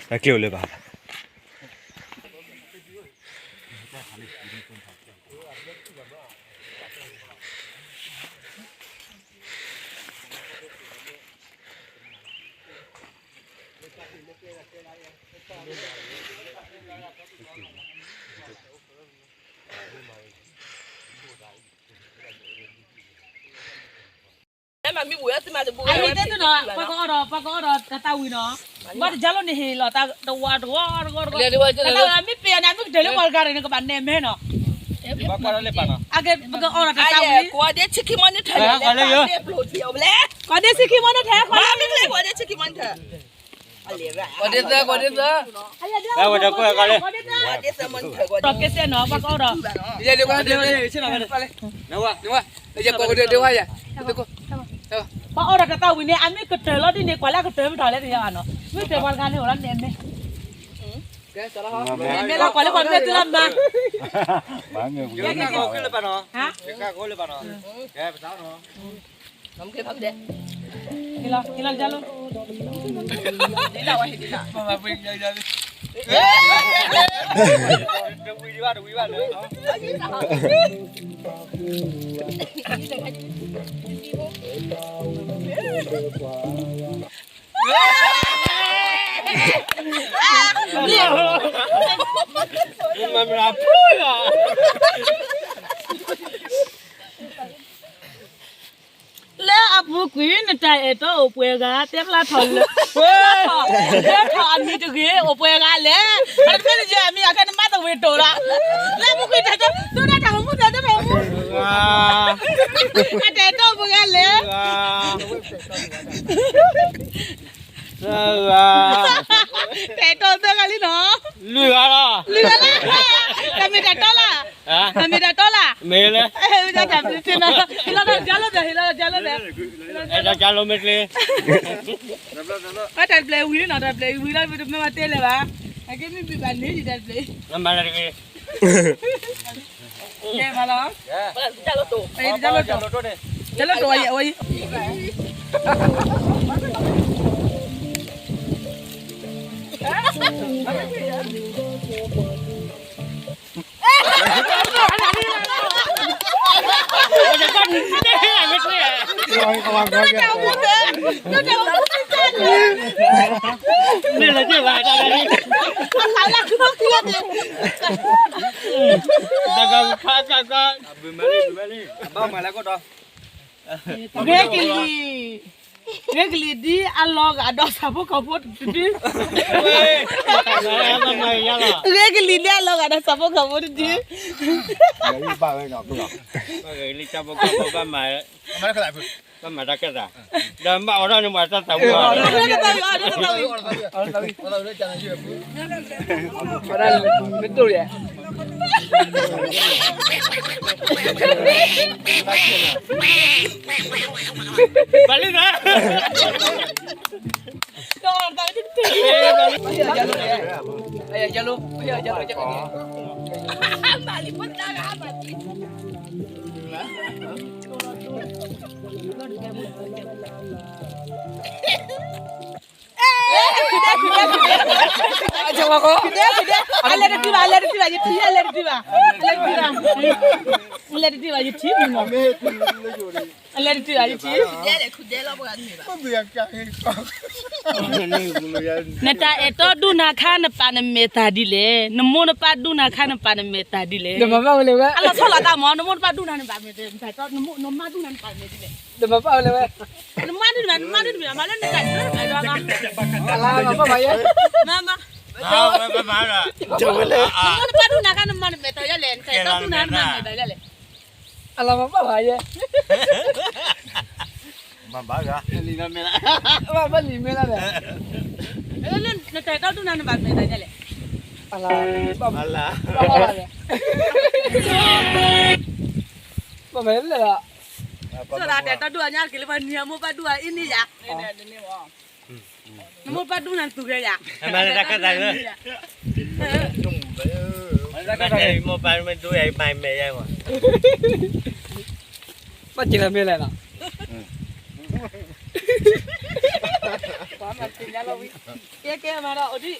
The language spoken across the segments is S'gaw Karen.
တၢ်ကျိၣ်လၢၤဘၣ်. မ့ၢ်မ့ၢ်ဝဲသ့ၣ်မၤတဘူၣ်ဝဲ အဝဲသ့ၣ်နီၤ ပှၤကအိၣ်ဒီး ပှၤကအိၣ်ဒီးတၢ်သးဝံၤနီၤ, ဘၣ်တကၢလိာ်န့ၣ်ဟ့ၣ်လီၤတၢ်တဝါတဂီၢ်တဂီၢ်တဂီၢ်, တၢ်သးဝံၤမ့ၢ်ပ့ၤန့ၣ် မ့ၢ်ကတၢၢ်လၢပှၤတဂၤန့ၣ် နကဘၣ်နဲၣ်မဲနီၤ, အကဲ ပကအိၣ်ဒီးတၢ်သးဝံၤ, ကွၢ်ဒ့ဆံခံမီၢ်န့ၣ်ထၢၣ်လၢ ကွၢ်ဒ့ဆံခံမီၢ်န့ၣ်ထၢၣ်, ကွၢ်ဒ့ဆံခံမီၢ်န့ၣ်ထၢၣ် ကွၢ်ဒ့သၢ ကွၢ်ဒ့သၢ, ကွၢ်ဒ့သၢမီၢ်န့ၣ်ထၢၣ်, ဒီးကဲစဲနီၤ ပှၤကအိၣ်ဒီး, ပှၤအိၣ်ဒီးတၢ်သးဝံၤန့ၣ် အမ့ၢ်ကတၢၢ်လီၤဒ်န့ၣ် ကွၢ်လၢကတၢၢ်မ့ၢ်ထီၣ်လဲၣ်တယၤဘၣ်နီၤ, မ့ၢ်တဲပှၤတဂၤန့ၣ် အိၣ်လၢနဲၣ်မဲ မ့ၢ်လီၤကွၢ်လၢပှၤမ့ၢ်တုၤလၢမါ, ဟ့ၣ်လီၤ ဟ့ၣ်လီၤတၢ်လိၣ်, လၢအပူၤကွံာ် နတၢ်အဲၣ်တီအိၣ်ပှဲၤဂၤ တဲဖျါထီၣ်လၢ တဲထီၣ်အမံၤတဂ့ၤ အိၣ်ပှဲၤဂၤလဲၣ်, ပတမ့ၢ်တယဲၢ်အမံၤ အခဲနမါတဝ့ၤတိာ်လီၤ, လၢအပူၤကွံာ် တၢ်တၢ်တၢ်တၢ်မူ တၢ်တၢ်တၢ်မူ အတၢ်အဲၣ်တီအိၣ်ပှဲၤဂၤလဲၣ် တၢ်အဲၣ်တီသၢဂၤလံနီၤ, လွံၢ်ဂၤလီၤ, လွံၢ်ဂၤလီၤ, တၢ်မ့ၢ်တၢ်တီလၢ်, တၢ်မ့ၢ်တၢ်တီလၢ်, မ့ၢ်လဲၣ်, တၢ်ဘျုးသ့ၣ်နီၤ, ဟ့ၣ်လီၤတၢ်ကၢလိၣ်ဒီး ဟ့ၣ်လီၤတၢ်ကၢလိၣ်ဒီး, အဲၣ်တၢ်ကၢလိၣ်မ့ၢ်ကျ့, တၢ်ဘျုးဝံၤလံနီၤ, တၢ်ဘျုးဝံၤလီၤ ပတမ့ၢ်မၤတဲလဲၣ်ဘၣ်, အကဲမ့ၢ်ဘံၣ်ဘၣ်န့ၣ် တၢ်ဘျုး, မၤလၢတဂ့ၤ ကဲမၤလီၤ, တၢ်လိၣ်တိၢ်, တၢ်လိၣ်တိၢ်အံၤ, အဝဲအံၤ, မ့ၢ်လၢက့ၤဘၣ်တၢ်ဂၤန့ၣ်, တၢ်ဂၤခါခါခါ, ဘၣ်မၤလၢကဒီး, ဂ့ၤကလံၤ, ဂ့ၤကလံၤဒ်အလီၤဂာ်ဒီးဆၣ်ဖိကီၢ်ဖိတဒု, ဂ့ၤကလံၤဒ်အလီၤဂာ်ဒီးဆၣ်ဖိကီၢ်ဖိတဒု, ဘၣ်ဝဲနီၤ, ဂ့ၤကလံၤဆၣ်ဖိကီၢ်ဖိဘၣ်မၤ, ဘၣ်မၤတၢ်ကဲသး, ဒီးဘၣ်အိးထီၣ်န့ၣ်ပှၤတၢ်သးဝံၤ, မ့ၢ်တိၢ်ယဲၢ် ပှၤလံသး, အလဲၤတတုၤဘၣ်, အလဲၤတတုၤဘၣ်, ယထံၣ် အလဲၤတတုၤဘၣ်, အလဲၤတတုၤဘၣ်, ယထံၣ်မုၢ်နီၤ, အလဲၤတတုၤဘၣ် ယထံၣ်, နတၢ်အဲၣ်တီဒူၣ်နၤခါ နပာ်နမဲာ်သးဒ်လဲၣ်, နမိၢ်နပၢ်ဒူၣ်နၤခါ နပာ်နမဲာ်သးဒ်လဲၣ်, အလီၤဆီလီၤသးမး နမိၢ်နပၢ်ဒူၣ်နၤ နပာ်မဲာ်သး, နမိၢ်နမါဒူၣ်နၤ နပာ်မဲာ်ဒ်လဲၣ်, နမါဒူၣ်နၤ နမါဒူၣ်နၤ မၤလၢနတၢ်ဒၢ မၤလၢ မၤ, နမိၢ်နပၢ်ဒူၣ်နၤခါ နမၤနမဲာ်သးဒ်လဲၣ်, နတၢ်အဲၣ်တီဒူၣ်နၤ နမၤနမဲာ်သးဒ်လဲၣ်, အလီၤမးဘၣ်ယဲ, မၤဘၣ်ဂၤ, ဘၣ်လံမဲာ်လၢ, နတၢ်အဲၣ်တီဒူၣ်နၤ နပာ်မဲာ်သးဒ်လဲၣ်, အလီၤ, ဘၣ်မဲာ်လဲၣ်လီၤ, စီၤဒၣ်တဲာ်တီဒူၣ်အညါက့ၤလၢပှၤနံၤအမိၢ်ပၢ်ဒူၣ်အအံၤန့ၣ်ယၤ, နမိၢ်ပၢ်ဒူၣ်နၤသူကဲယၤ, မၤတၢ်ကဲသးလၢ, မ့ၢ်မိၢ်ပၢ်မ့ၢ်ဒူၣ်ယၤ မၤမဲာ်ယၤဝဲ, ဘၣ်က့ၤလၢမ့ၢ်လဲၣ်လီၤ, ကဲကဲမၤဒီးအိၣ်ဒံး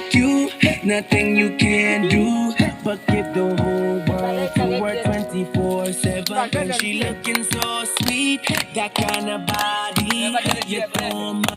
like you, nothing you can do but give the whole world to her twenty-four seven. And she looking so sweet, that kind of body, you throw my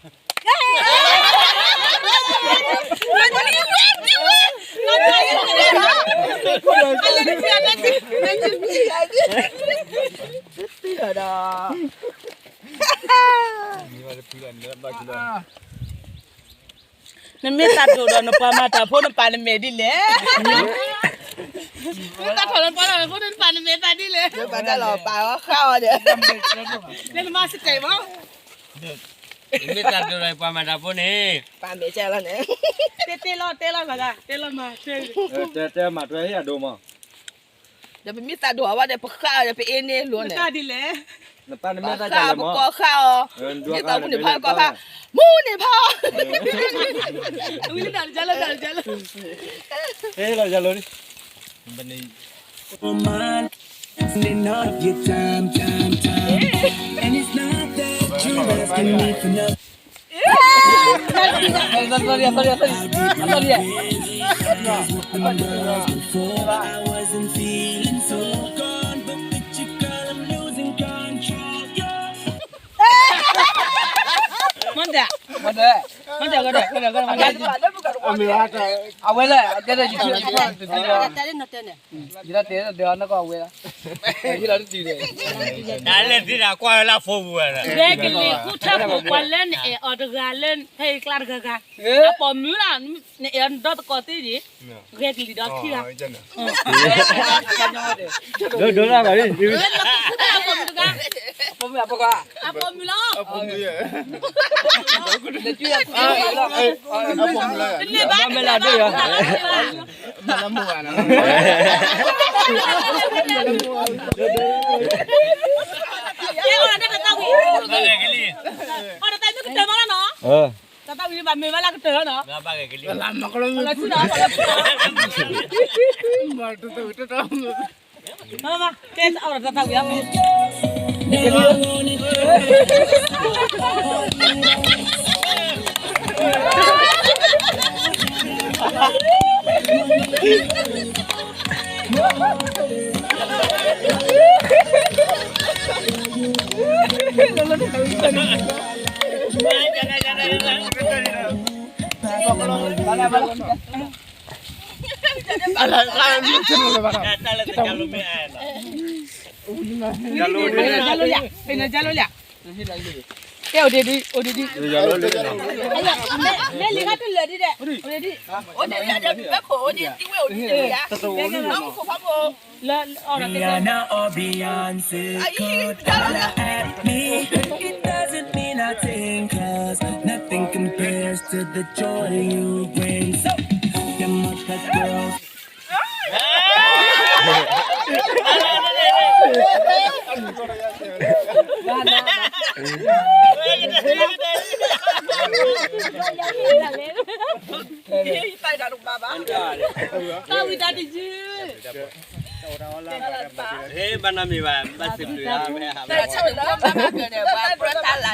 နမ့ၢ်သးဒိၣ်ဒီးနပှၤမၤတၢ်ဖိနပာ်နမဲာ်ဒ်လဲၣ်. နမ့ၢ်သးထီၣ်နပှၤမၤတၢ်ဖိနပာ်နမဲာ်သးဒ်လဲၣ်. နမၤစတဲးမး. နမ့ၢ်သးဒိၣ်ဒီးပှၤမၤတၢ်ဖိန့ၣ် ပာ်မဲာ်ကဲလီၤန့ၣ်. တဲတဲလီၤ တဲလီၤမၤတၢ် တဲလီၤမၤတၢ် တဲတဲမၤတၢ်ဟ့ၣ်အဒိၣ်မး. ဒီးပမ့ၢ်သးဒိၣ်အဝဲဒီး ပဃၣ်ဒီးပအ့န့ၢ်လိၤန့ၣ် နတၢ်ဒ်လဲၣ်. နပာ်နမဲာ်သးဒ်လဲၣ်မး. ပဃၣ်အီၤ ဒ်သိးမုၢ်န့ၣ်ဖးကီၢ်ဖး မူန့ၣ်ဖး ဝံၤလၢတၢ်လၢတၢ်လၢတၢ်လၢ ဟဲလီၤယၤလီၤ Spending all of your time, time, time. And it's not that you're asking me for nothing. Sorry, sorry, sorry, sorry. Sorry. Before I wasn't feeling so gone, but with you, girl, I'm losing control. Manda. Manda. Manda, manda, manda, manda. အဝဲလဲၣ် အကဲဒီး YouTube တဖၣ်တသံလီၤ. ယတတဲဒီးနကဝဲလၢ ယလီၤတတုၤဒီး တၢ်လဲၣ်သ့တၢ်ကွၢ်ဝဲလၢဖိပူၤဝဲလၢ ဂဲၤကလံၤဃုထၢပူၤ ပှၤလၢနအဲၣ်အီၤတဂၤလၢ ဖဲအံၤကျါတဂၤဂၤ အပိာ်မုၣ်လီၤ နအဲၣ်အီၤနဒီသကိးသ့ဒံး ဂဲၤကလံၤဒီးခံဂၤ ဒိဒိလၢဘၣ် အပိာ်မုၣ်တဂၤ အပိာ်မုၣ်လီၤ အပိာ်မုၣ်လီၤ တန့ၢ်ဘၣ် မ့ၢ်လၢဒိၣ်ယၤ မ့ၢ်လၢမုၢ်ဂၤနီၤ ကဲအီၣ်ဒီးတၢ်သးဝံၣ် အီၣ်ဒီးတၢ်မ့ၢ်ကတၢၢ်မးလီၤနီၤ တၢ်သးဝံၣ်န့ၣ်ဘၣ်မ့ၢ်ဘၣ်လၢကတၢၢ်လီၤနီၤ လီၤဆူနီၤ လီၤဆူနီၤ မ့ၢ်ဘၣ် ကဲအီၣ်ဒီးတၢ်သးဝံၣ်လီၤ တၢ်လၢတၢ်လၢမ့ၢ်အဲၣ်နီၤ ကဲအိၣ်ဒံးဒံး အိၣ်ဒံးဒံး မ့ၢ်လံဂၤတလၢာ်ဒံးဒဲး အိၣ်ဒံးဒံး အိၣ်ဒံးဒံး ဘဲခိၣ်အိၣ်ဒံး သံဝဲအိၣ်ဒံးဒံး လၢအီၣ်ဒီး Rihanna or Beyonce could holla at me. It doesn't mean a thing, 'cause nothing compares to the joy you bring. So, them other girls တၢ်ဝံတၢ်တယုၢ် ဟဲဘၣ်နီတမံၤဘၣ် ဘၣ်စံးဘျုး မ့ၢ်လၢတလဲၤဒံးဘၣ် မ့ၢ်လၢတ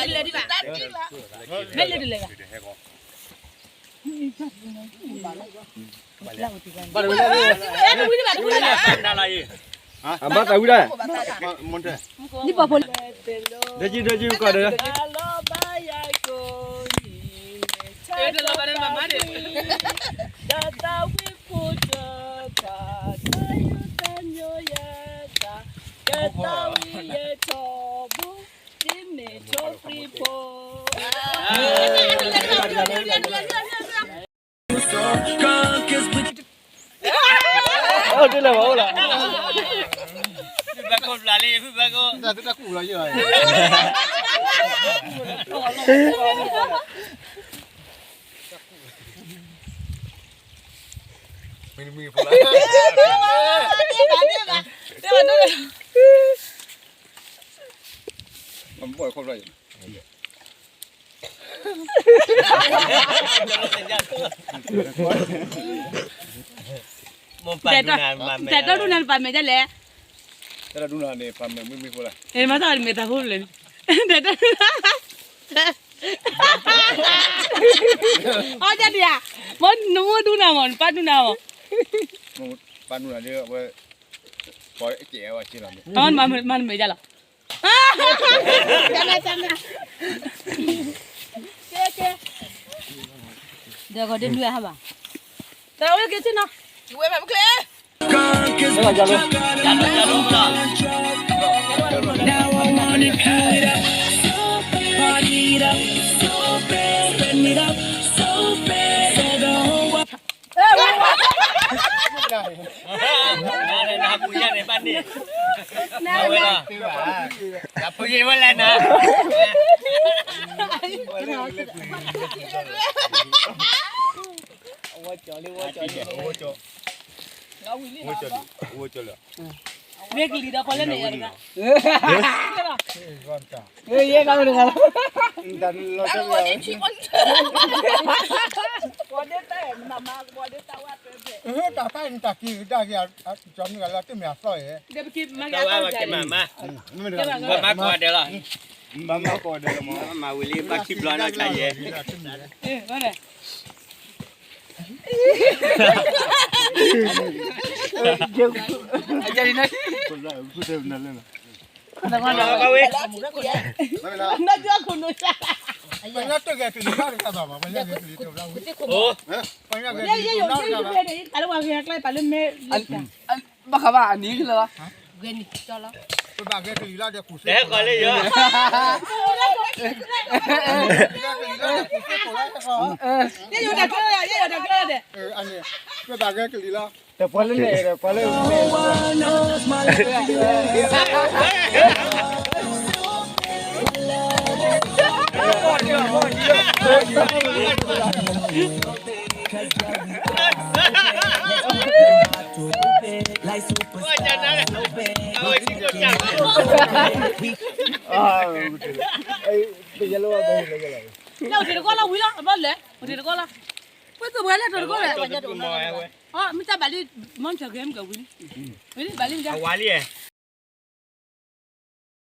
လဲၤဘၣ် အဘၣ်သးဝံၣ်ဒၣ် ဒကံဒကံကီးဒီး အိၣ်ဒ်လဲၣ်ဝဲအိၣ်လီၤ ဘၣ်ကိၣ်ဘျးလံ ဘၣ်ကိၣ် တၢ်ကူၣ်လီၤယိာ် မ့ၢ်မ့ၢ်ဖိလၢ မ့ၢ်ဘၣ်ခိၣ်ဘျီယိာ် မ့ၢ် တဲတၢ်ဒူၣ်နၤပာ်မဲာ်ဒ်လဲၣ်. တဲတၢ်ဒူၣ်နၤန့ၣ် ပာ်မဲာ်မုာ်မုာ်ဖိလၢ. မၤသးမ့ၢ်တၢ်ဖိလဲၣ်. တဲတၢ်ဒူၣ်နၤ. အီၣ်ဒ်ယၤ, မ့ၢ်နမိၢ်ဒူၣ်နၤမး နပၢ်ဒူၣ်နၤမး. ပၢ်ဒူၣ်နၤဒီး အဝဲ ပှၤကဲဝဲက့လီၤ. မၤနမဲာ်ဒ်လီၤ. ကဲကဲ, ဒီးကဒုးနွံဟါဘၣ်. တၢ်ဝဲက့ၤဆ့ၣ်နီၤ, ဝဲမၤမုၢ်ချ့.တၢ်တၢ်အံၤတၢ်က့ၤဒၣ်က့ၤ ကၠီမုၢ်ဂၤလၢတမ့ၢ်အသီၣ်အံၤ, ဘၣ်မၤကိးဒဲးလီၤ, ဘၣ်မၤကိးဒဲးလီၤမး, မၤဝံၤလံ ဘၣ်ခံဘျီနီတခါယဲ. ဘၣ်ဃးဘၣ်အနံၤလီၤ, တဲဃီလၢယီၤ, ယဲယိၤတၢ်ကျၢၢ်, ယဲယိၤတၢ်ကျၢၢ်ဒီး, ပဘၣ်ဂဲကလံၤလီၤ, တပှၤလၢန့ၣ်ဒီးပှၤလၢန့ၣ် တဂီၢ်လီၤဝံၤလီၤ အဘၣ်လဲၣ်, တဂီၢ်လီၤ, ပှၤသူၣ်ပှဲၤလဲၣ်တဂီၢ်လဲၣ်, မ့ၢ်တၢ်ဘၣ်လံ, မ့ၢ်တၢ်ဂဲၤမ့ၢ်ကဝံၤလံ, ဝံၤလံဘၣ်လံ, အဝါလံ,